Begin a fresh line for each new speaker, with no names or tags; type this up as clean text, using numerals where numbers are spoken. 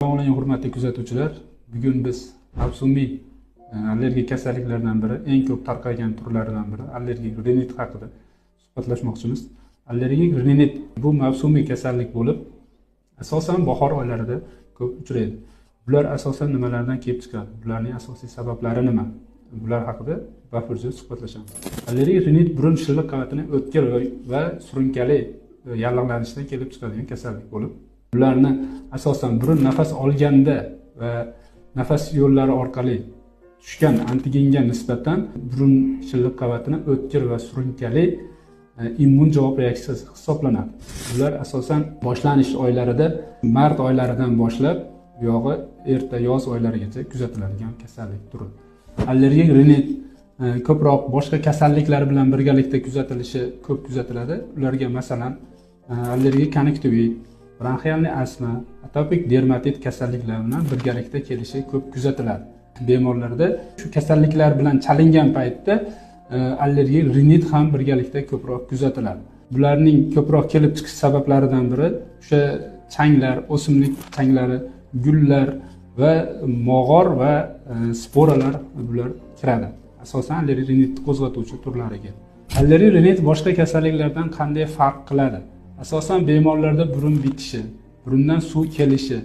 Assalomu alaykum hurmatli kuzatuvchilar. Bugun biz mavsumiy allergik kasalliklardan biri, eng ko'p tarqalgan turlaridan biri allergik rinit haqida suhbatlashmoqchimiz. Allergik rinit bu mavsumiy kasallik bo'lib, asosan bahor oylarida ko'p uchraydi. Bular asosan nimalardan kelib chiqadi? Bularning asosiy sabablari nima? Bular haqida bafurja suhbatlashamiz. Allergik rinit burun shilliq qavatining o'tkir va surunkali yallig'lanishidan kelib chiqadigan kasallik bo'lib, bularni asosan burun nafas olganda va nafas yo'llari orqali tushgan antigenga nisbatan burun shilliq qavatini o'tkir va surunkali immun javob reaksiyasi hisoblanadi. Bular asosan boshlanish oylarida, mart oylaridan boshlab buyog'i erta yoz oylarigacha kuzatiladigan kasallik turi. Allergik rinit ko'proq boshqa kasalliklar bilan birgalikda kuzatilishi ko'p kuzatiladi. Ularga masalan allergik konjunktivit, bronxialniy astma, atopik dermatit kasalliklari bilan birgalikda kelishi ko'p kuzatiladi. Bemorlarda shu kasalliklar bilan chalingan paytda allergik rinit ham birgalikda ko'proq kuzatiladi. Bularning ko'proq kelib chiqish sabablaridan biri o'sha changlar, o'simlik changlari, gullar va mog'or va sporalar bular kiradi. Asosan allergik rinitni qo'zg'atuvchi turlariga. Allergik rinit boshqa kasalliklardan qanday farq qiladi? Asosan bemorlarda burun bitishi, burundan suv kelishi,